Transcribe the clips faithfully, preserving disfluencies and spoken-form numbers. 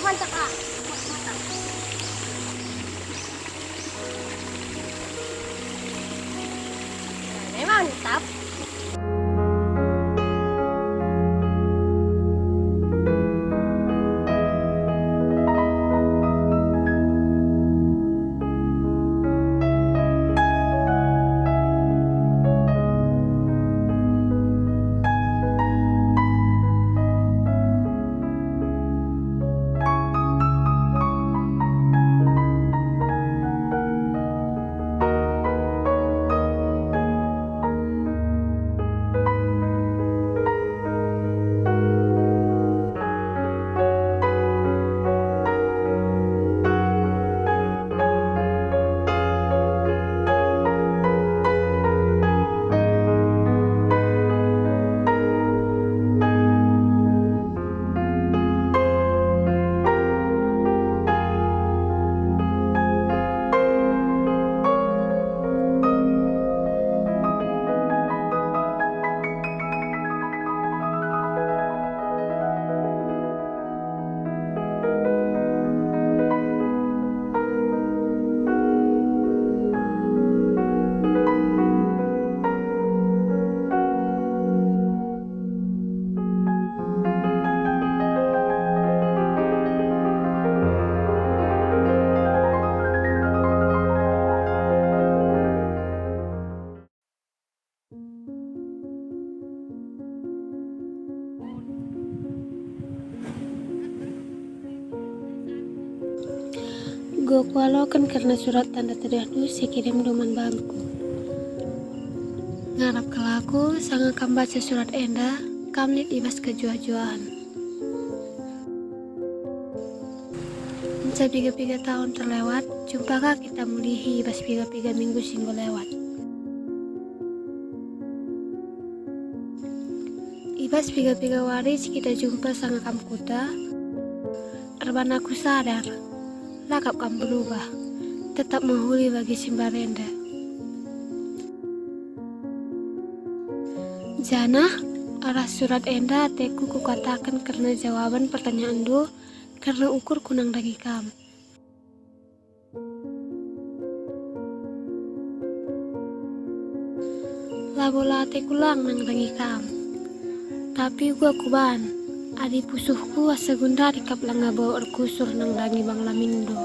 Mantap, ah. Mantap. Nah, memang mantap. Enggo kualoken kerna surat tanda tedahndu si kirimndu man bangku. Ngarap kal aku, sanga kam mbaca surat enda, kam lit i bas kejuah-juahen. Nca piga-piga tahun terlewat, jumpa ka kita mulihi i bas piga-piga minggu si enggo lewat. I bas piga-piga wari si kita jumpa sanga kam kuta, erban aku sadar, la kap kam berubah, tetap mehuli bagi si mbarenda. Janah arah surat enda ateku kukataken kerna jawaben pertanyaanndu kerna ukurku nandangi kam. Labo la ateku lang nandangi kam, tapi uga kuban, adi pusuhku asa gundari kap langa bau erkusur nandangi banglamindu.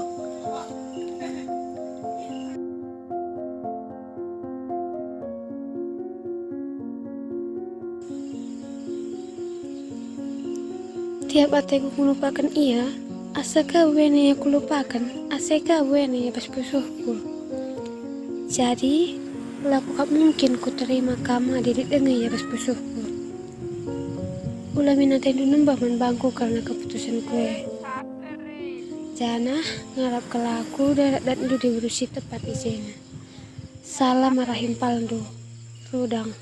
Tiap ateku kulupaken ia, asa ka buena ia kulupaken, asa ka buena ia bas pusuhku. Jadi, la kuakap mungkin kuterima kam adi lit denga ia bas pusuhku. Ula min atendu nembeh man bangku kerna keputusenku e. Janah ngarap kal aku darat datndu diberu si tepat i jena. Salam arah impalndu, Rudang.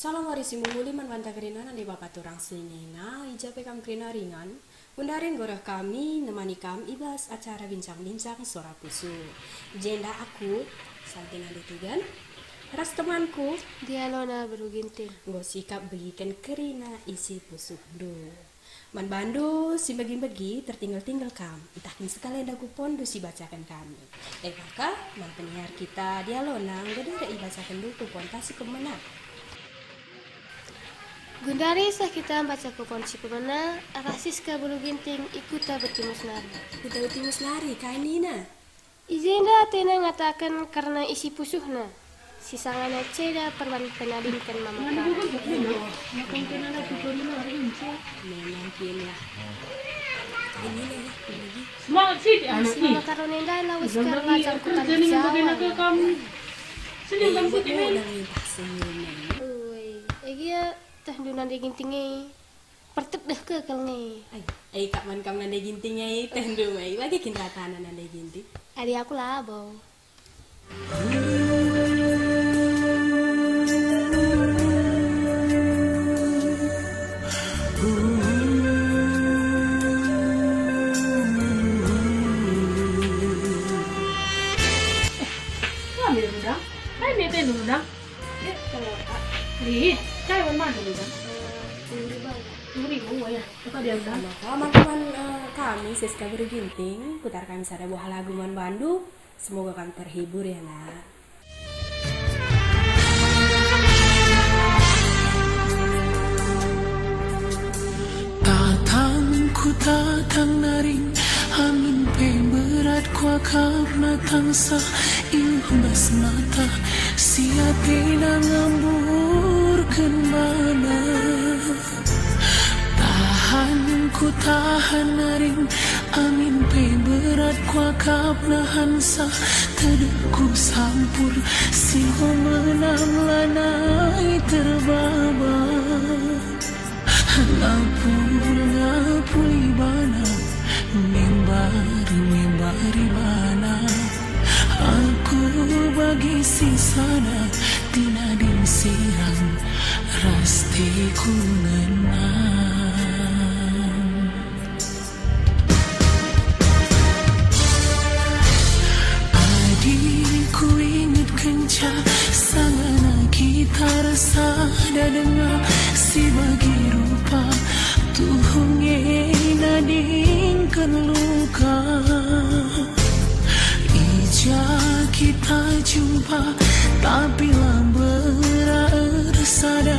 Salam wari si mehuli man banta kerina nande bapa turang senina, i ja pe kam kerina ringan. Gundari enggo reh kami nemani kam i bas acara bincang-bincang Sora Pusuh. Jenda aku, Santi Nande Tugan, ras temanku, Dialona Beru Ginting, enggo sikap begiken kerina isi pusuhndu. Man bandu si mbegi-mbegi tertinggel-tinggel kam, ntah kin sekali enda kupondu si bacaken kami. E maka, man pendengar kita Dialona enggo derek ibacakenndu kuponta si pemena. Gundari seh kita mbaca kupon si pemena, arah Siska Beru Ginting i kuta Betimus nari. Kuta Betimus nari, kai nina? I jenda atena ngataken kerna isi pusuhna, si sangana ceda perban penadingken mama. Memang kin ya. Ini ya, ini. Semangat sih, anak. Si mama Karone ndai lawes kerja kerlajang ku tanah Jawa. Ui, e gia tehndu nande Ginting e. Pertedeh ke kal nge. Ai, ai, kap man kam nande Ginting ai, tehndu mai. Bage kin ratana nande Ginting? Adi aku labo. Kami Rudang. Ai, mete Rudang. Rit, kai wan madu Rudang? Turi, oh, ya. Apa dia udah? Maka, teman-teman, eh, kami, Siska Beru Ginting, putar kami sada buah lagu man bandu. Semoga kam terhibur ya, Nak. Tatang ku tatang naring, angin pe berat kuakapna tangsa, iluh bas mata, si atena ngemburken bana. Tahan ku tahan naring, angin pe berat kuakap nahansa, tedeh ku sampur, si enggo menang lanai terbaba. Ngapul-ngapul ibana, mimbar-mimbar ibana. Aku bagi sisana, tinadin sirang ras teku ngenang. Adi kuinget kenca sangana kita ersada denga, si bagi rupa tuhu nge nadingken luka. I ja kita jumpa, tapi la mbera ersada.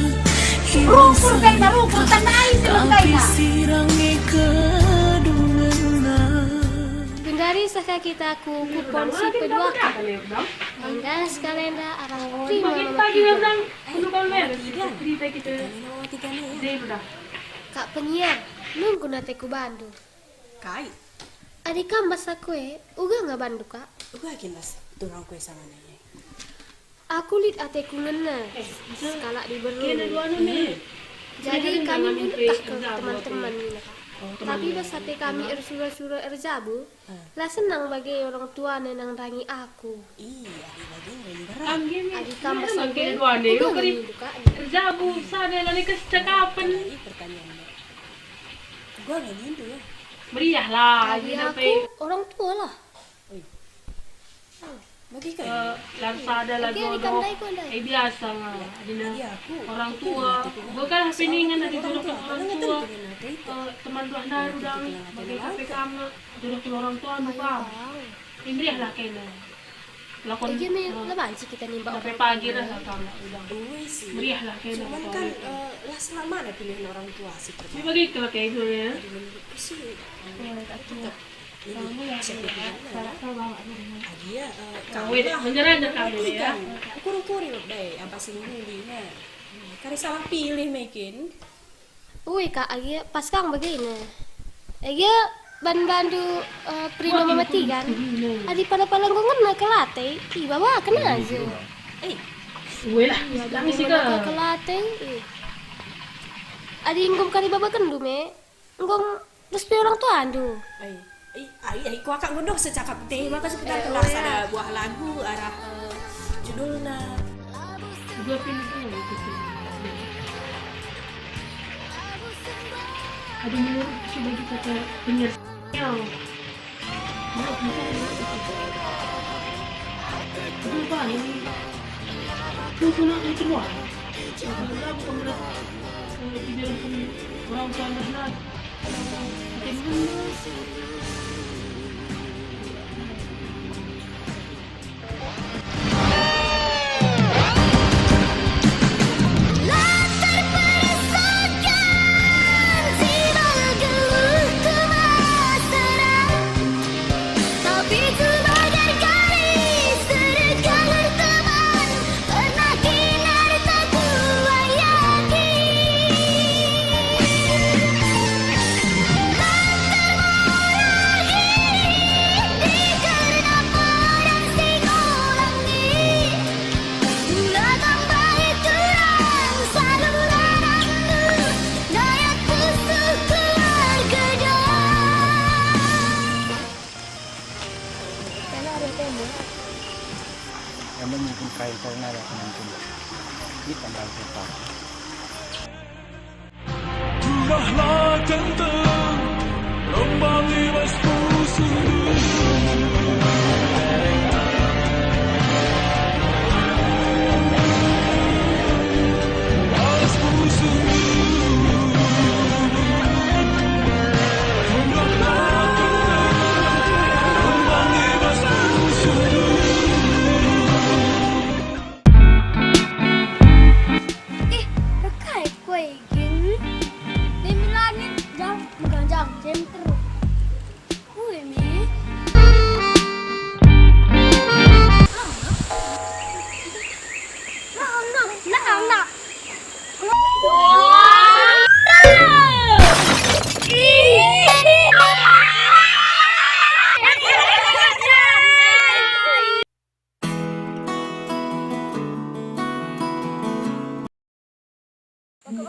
Rukur kaina, rukur, tanai si lengkaina. Tapi sirang nge kedungenna. Genduari seh ka kita ku kupon si peduaken. Enda sekalenda arah Prima Mama Tiga. Kak penyiar, nungkun ateku bandu. Kai? Adi kam bas aku e, uga nge bandu, Kak? Uga kin bas turangku e sangana e? Aku lit ateku ngena, sekalak diberu. Jadi kami ndetehken teman-teman nina, Kak. Tapi bas ate kami ersura-sura erjabu, la senang bage orang tuana nandangi aku. Iya, adi bage memang berat. Adi kam bas aku e, uga nge nindu, Kak? Erjabu, sada la lit cakapen. Pertanyaannya. Gua nggak nindu ya. Meriah lah, adi aku orang tua lah. Oi. Oh, bagi kai? Eh, la ersada, la jodoh. Eh, biasa nga. Adina orang tua. Gua kan peningan adi jodoh orang tua. Eh, teman tuah ndaru dang, bagi K P K nga, jodoh orang tua, anu paham. Meriah lah kena. Lakon, ege me, eh, la banci kita nimba orang tua. Pagi dah lah, udah. Meriah lah kena. Cuman kan, eh, la selamana pilihan orang tua sih. Ini bagi kalau kayak gitu ya. Jadi menurutku sih, eh, tetap ini bisa pilihan lah ya. Agia, eh, kawin lah. Menyerah aja kawin ya. Ukur-ukuri deh, apa sih ini, nah. Kari salah pilih mungkin. Ui, Kak, agi pas kang bagina. Agi ban bandu, eh, Prima Mama Tiga. Adi pala-pala enggo ngena ke la ate, ibabaken aja. Eh. Ue lah, kami sih ke la ate, ih. Adi enggo kari babakenndu me, enggo restui orang tuandu. Eh. Ai, ai, ai, kuakap ngendoh secakap te, maka seputar kelas ada buah lagu arah, eh, judulna. Dua pilihan itu sih. Ada menurut si bagi kata penyiar. Yang. Menurut mereka itu. Aduh, Bang, ini. Tuh, tuh, nak, ini keluar. Lagu pemerintah, eh, di dalam orang tuan benar. Tapi sebagai gadis, seret galer teman, pernah kena reta kuayaki. Lantar meragi, dikerna pedang si ngulangi. Kula tambahi terang saluran andu, daya pusuh keluarga dan. Emang mungkin kain kau nada mungkin. Kita nggak lupa. Curahlah tentang lembang ibas pusuh. Ibas pusuh.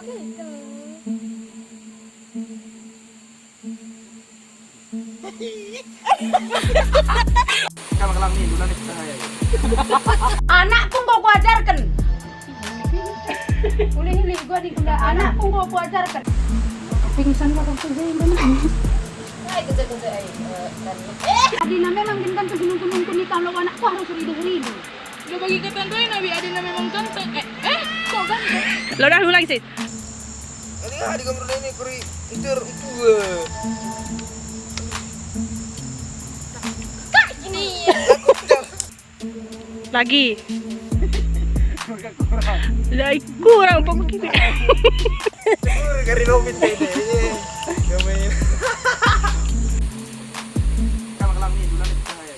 Kalau kelang ni, bulan ni kita hai. Anakku enggo kuajarken. Ulih-ulih gua di gula. Anakku enggo kuajarken. Pingsan gua waktu saya benar. Hai, kerja-kerja, eh, eh, dan, eh. Adina memang gin kan gunung-gunung kuning kalau anakku harus ridu-ridu. Udah bagi ketentuan, Abi, adina memang ganteng. Eh, eh, kok ganteng? Lo dah ulang, Sid. Ini lah, di kamar ini kuri, encer, encer. Kak, gini. Lagi. Kurang. Lah, kurang apa begini? Syukur kari Robin tadi. Iya. Gak main. Kalau kelang ni, bulan ni kita ya.